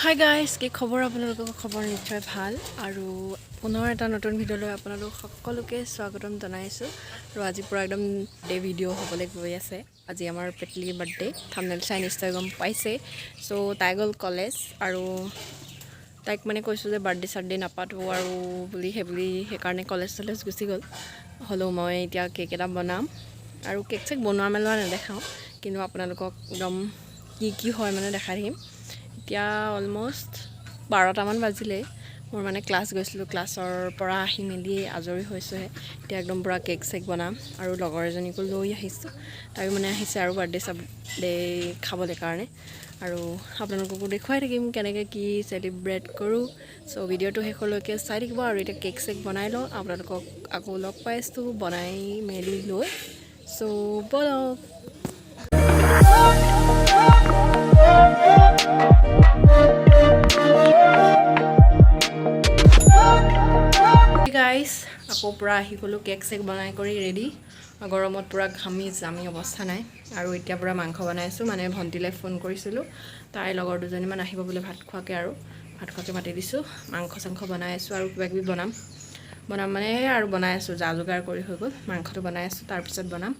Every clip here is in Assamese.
হাই গাইজ, কি খবৰ আপোনালোকৰ? খবৰ নিশ্চয় ভাল। আৰু পুনৰ এটা নতুন ভিডিঅ'লৈ আপোনালোক সকলোকে স্বাগতম জনাইছোঁ। আৰু আজি পূৰা একদম ডে ভিডিঅ' হ'বলৈ গৈ আছে। আজি আমাৰ পেটলিৰ বাৰ্থডে। থামনেল চাই নিশ্চয় গম পাইছে। চ' তাই গ'ল কলেজ আৰু তাইক মানে কৈছোঁ যে বাৰ্থডে চাৰ্থডে নাপাতোঁ আৰু বুলি, সেইবুলি সেইকাৰণে কলেজ চলেজ গুচি গ'ল। হ'লেও মই এতিয়া কেক এটা বনাম আৰু কেক চেক বনোৱা মেলোৱা নেদেখাওঁ, কিন্তু আপোনালোকক একদম কি কি হয় মানে দেখাই থাকিম। এতিয়া অলম'ষ্ট 12টামান বাজিলে। মোৰ মানে ক্লাছ গৈছিলোঁ, ক্লাছৰ পৰা আহি মেলি আজৰি হৈছোঁহে। এতিয়া একদম পূৰা কেক চেক বনাম আৰু লগৰ এজনীকো লৈ আহিছোঁ। তাইও মানে আহিছে আৰু বাৰ্থডে চাৰ্থডে খাবলৈ কাৰণে। আৰু আপোনালোককো দেখুৱাই থাকিম কেনেকৈ কি চেলিব্ৰেট কৰোঁ। চ' ভিডিঅ'টো শেষলৈকে চাই থাকিব। আৰু এতিয়া কেক চেক বনাই লওঁ, আপোনালোকক আকৌ লগ পাইছোঁ বনাই মেলি লৈ। চ' ব'লক। গাইজ, আকৌ পূৰা আহি গ'লোঁ, কেক চেক বনাই কৰি ৰেডি। গৰমত পূৰা ঘামি জামি অৱস্থা নাই। আৰু এতিয়া পূৰা মাংস বনাইছোঁ। মানে ভণ্টিলৈ ফোন কৰিছিলোঁ, তাইৰ লগৰ দুজনীমান আহিব বোলে ভাত খোৱাকৈ, আৰু ভাত খোৱাকৈ মাতি দিছোঁ। মাংস চাংস বনাই আছোঁ আৰু কিবা কিবি বনাম বনাম মানে আৰু বনাই আছোঁ। যা যোগাৰ কৰি হৈ গ'ল, মাংসটো বনাই আছোঁ, তাৰপিছত বনাম।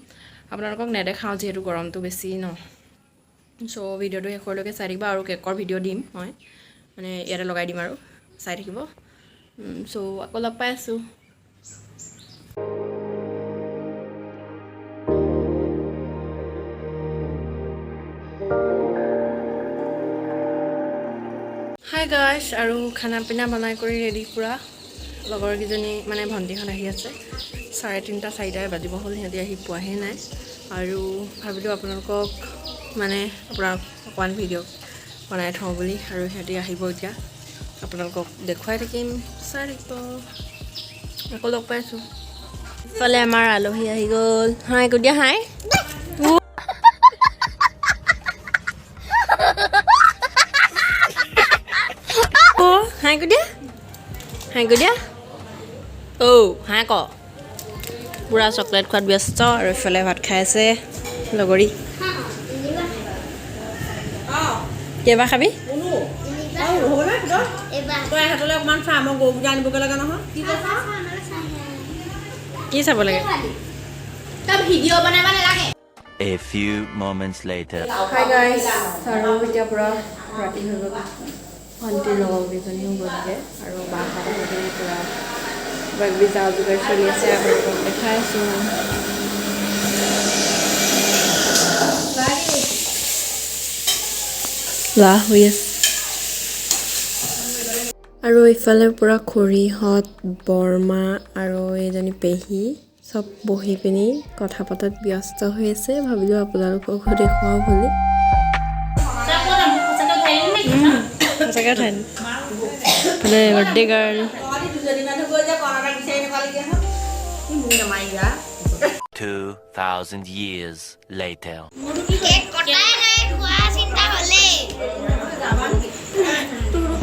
আপোনালোকক নেদেখাওঁ যিহেতু গৰমটো বেছি ন। চ' ভিডিঅ'টো শেষলৈকে চাই থাকিব। আৰু কেকৰ ভিডিঅ' দিম মই, মানে ইয়াতে লগাই দিম আৰু চাই থাকিব। চ' আকৌ লগ পাই আছোঁ। হাই গাইছ, আৰু খানা পিনা বনাই কৰি ৰেডি পূৰা। লগৰকেইজনী মানে ভণ্টিহঁত আহি আছে। 3:30 4টাই বাজিব হ'ল, সিহঁতি আহি পোৱাহি নাই। আৰু ভাবিলোঁ আপোনালোকক মানে আপোনাক অকণমান ভিডিঅ' বনাই থওঁ বুলি। আৰু সিহঁতি আহিব এতিয়া, আপোনালোকক দেখুৱাই থাকিম, চাই থাকিব। আকৌ লগ পাইছোঁ। ইফালে আমাৰ আলহী আহি গ'ল। হাই কৈ দিয়া, হাই। হাই কৈ দিয়া, হাই কৈ দিয়া। অ' হাই ক। পূৰা চকলেট খোৱাত ব্যস্ত। আৰু ইফালে ভাত খাই আছে লগৰী। কেইবাৰ খাবি? তই হাতলৈ অকণমান চাহ, মই গৰুকেইটা আনিবগৈ লাগে নহয়। কি চাব লাগে? তই ভিডিঅ' বনাব নালাগে। A few moments later. Hi guys, আৰু এতিয়া পূৰা ৰাতি হৈ গ'ল। ভণ্টিৰ লগৰকেইজনীও গ'লগৈ আৰু বাহঁত আহিলে। পূৰা কিবা কিবি যা যোগাৰ চলি আছে, আপোনালোকক দেখাই আছোঁ। লাহ হৈ আছে। আৰু ইফালে পূৰা খুৰীহঁত, বৰমা আৰু এইজনী পেহী চব বহি পিনি কথা পতাত ব্যস্ত হৈ আছে। ভাবিলোঁ আপোনালোককো দেখুৱাওঁ বুলি। সঁচাকৈ উঠাই ইফালে বাৰ্থডে গাৰ্ল। তহঁতি দুজনী মানুহ গৈ যে কণ এটা বিচাৰি নাপালিগৈ। মোক নামাৰিবা। 2,000 years later. Cake কটাই নাই, খোৱা চিন্তা হ'লেই।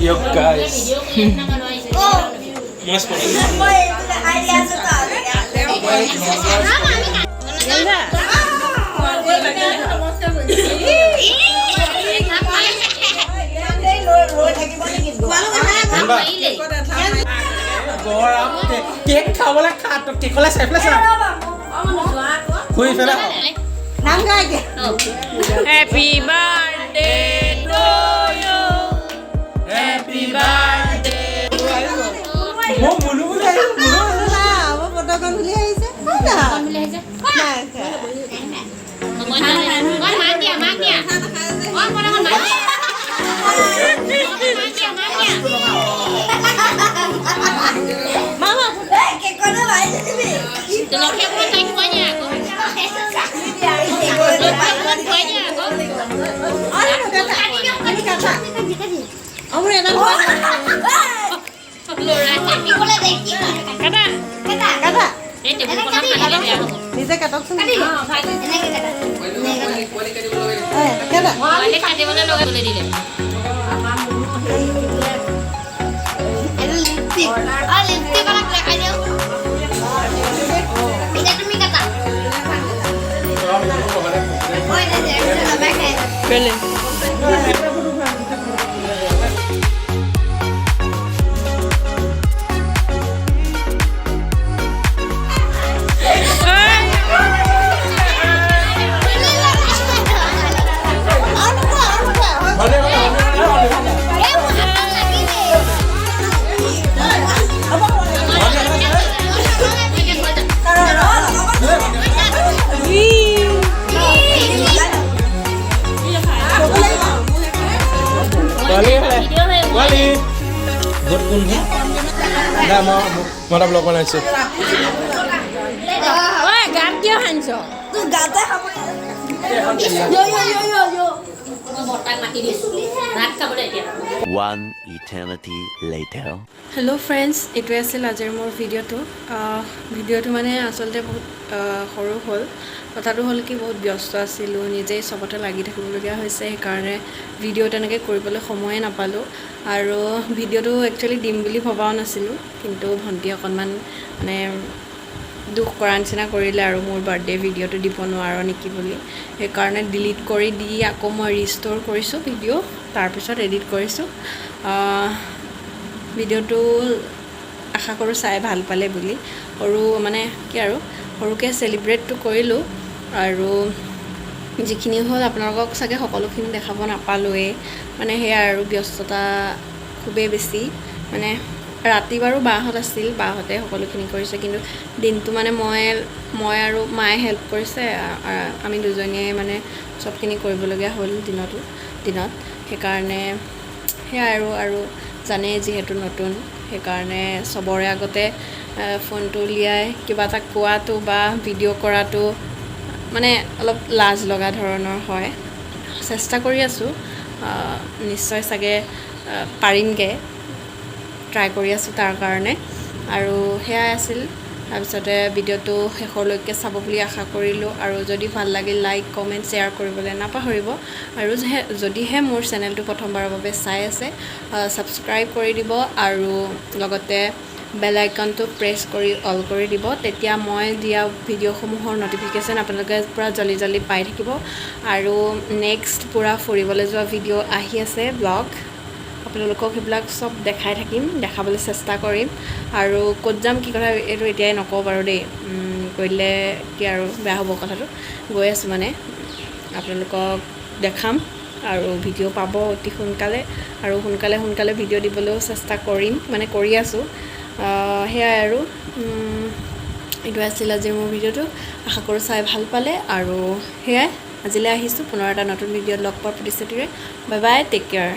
Yo guys, মই এইটো দেখাই দি আছো তহঁতি। ৰৈ থাকিব নেকি? গৰম কেক খাবলৈ খা, তই কেকলৈ চাই পেলাই চা, শুই পেলাই। নাম গাই দিয়া। Happy birthday to you. Happy birthday. মই মুনু বুলি আহিছো, মুনু। মোৰ পতকণ বুলি আহিছে। নাই। মাক দিয়া, মাক দিয়া। অ, পতকণ মাক দিয়া, মাক দিয়া, মাক দিয়া। তুলসী অকণমান তাইক খুৱাই দিয়া আকৌ। তুলসী অকণমান খুৱাই দিয়া আকৌ। ল'ৰাই কাটিবলৈ দে, কি কাটা। কাটা। এই টেবুলখনত কাটিলে বেয়া হ'ব। নিজে কাটকচোন। এনেকে কাটা। কাটা। পোৱালি কাটিবলৈ লগাবলৈ দিলে। লিপষ্টিক অলপ লগাই দিওঁ। এতিয়া তুমি কাটা। কেলে? পোৱালি ভোট কোন ভোট? না, মই এটা ব্লগ বনাইছোঁ। ঐ, গাত কিয় সানিছ? তোৰ গাতে খাব। য় য় য় য় য়। মই বৰ্তাক মাতি দিছোঁ ভাত খাবলৈ এতিয়া। One eternity later. Hello friends, এইটোৱে আছিল আজিৰ মোৰ ভিডিঅ'টো। ভিডিঅ'টো মানে আচলতে বহুত সৰু হ'ল। কথাটো হ'ল কি, বহুত ব্যস্ত আছিলোঁ, নিজেই চবতে লাগি থাকিবলগীয়া হৈছে, সেইকাৰণে ভিডিঅ' তেনেকৈ কৰিবলৈ সময়ে নাপালোঁ। আৰু ভিডিঅ'টো একচুৱেলি দিম বুলি ভবাও নাছিলোঁ, কিন্তু ভণ্টি অকণমান মানে দুখ কৰা নিচিনা কৰিলে আৰু মোৰ বাৰ্থডে ভিডিঅ'টো দিব নোৱাৰ নেকি বুলি। সেইকাৰণে ডিলিট কৰি দি আকৌ মই ৰিষ্ট'ৰ কৰিছোঁ ভিডিঅ', তাৰপিছত এডিট কৰিছোঁ। ভিডিঅ'টো আশা কৰোঁ চাই ভাল পালে বুলি। সৰু মানে কি আৰু, সৰুকৈ চেলিব্ৰেটটো কৰিলোঁ আৰু যিখিনি হ'ল আপোনালোকক চাগে সকলোখিনি দেখাব নাপালোৱেই। মানে সেয়াই আৰু, ব্যস্ততা খুবেই বেছি। মানে ৰাতি বাৰু বাহঁত আছিল, বাহঁতে সকলোখিনি কৰিছে, কিন্তু দিনটো মানে মই আৰু মায়ে হেল্প কৰিছে। আমি দুজনীয়ে মানে চবখিনি কৰিবলগীয়া হ'ল দিনতো দিনত। সেইকাৰণে সেয়াই আৰু জানেই যিহেতু নতুন, সেইকাৰণে চবৰে আগতে ফোনটো উলিয়াই কিবা এটা কোৱাটো বা ভিডিঅ' কৰাটো মানে অলপ লাজ লগা ধৰণৰ হয়। চেষ্টা কৰি আছোঁ, নিশ্চয় চাগে পাৰিমগৈ, ট্ৰাই কৰি আছোঁ তাৰ কাৰণে। আৰু সেয়াই আছিল। তাৰপিছতে ভিডিঅ'টো শেষলৈকে চাব বুলি আশা কৰিলোঁ আৰু যদি ভাল লাগিল, লাইক, কমেণ্ট, শ্বেয়াৰ কৰিবলৈ নাপাহৰিব। আৰু যদিহে মোৰ চেনেলটো প্ৰথমবাৰৰ বাবে চাই আছে, ছাবস্ক্ৰাইব কৰি দিব আৰু লগতে বেল আইকনটো প্ৰেছ কৰি অল কৰি দিব। তেতিয়া মই দিয়া ভিডিঅ'সমূহৰ ন'টিফিকেশ্যন আপোনালোকে পূৰা জল্দি জল্দি পাই থাকিব। আৰু নেক্সট পূৰা ফুৰিবলৈ যোৱা ভিডিঅ' আহি আছে, ব্লগ, আপোনালোকক সেইবিলাক চব দেখাই থাকিম, দেখাবলৈ চেষ্টা কৰিম। আৰু ক'ত যাম, কি কথা, এইটো এতিয়াই নকওঁ বাৰু দেই। কৰিলে কি আৰু বেয়া হ'ব কথাটো। গৈ আছোঁ মানে আপোনালোকক দেখাম আৰু ভিডিঅ' পাব অতি সোনকালে। আৰু সোনকালে সোনকালে ভিডিঅ' দিবলৈও চেষ্টা কৰিম, মানে কৰি আছোঁ। সেয়াই আৰু এইটো আছিল আজিৰ মোৰ ভিডিঅ'টো। আশা কৰোঁ চাই ভাল পালে। আৰু সেয়াই, আজিলৈ আহিছোঁ। পুনৰ এটা নতুন ভিডিঅ'ত লগ পোৱাৰ প্ৰতিশ্ৰুতিৰে, বাই বাই, টেক কেয়াৰ।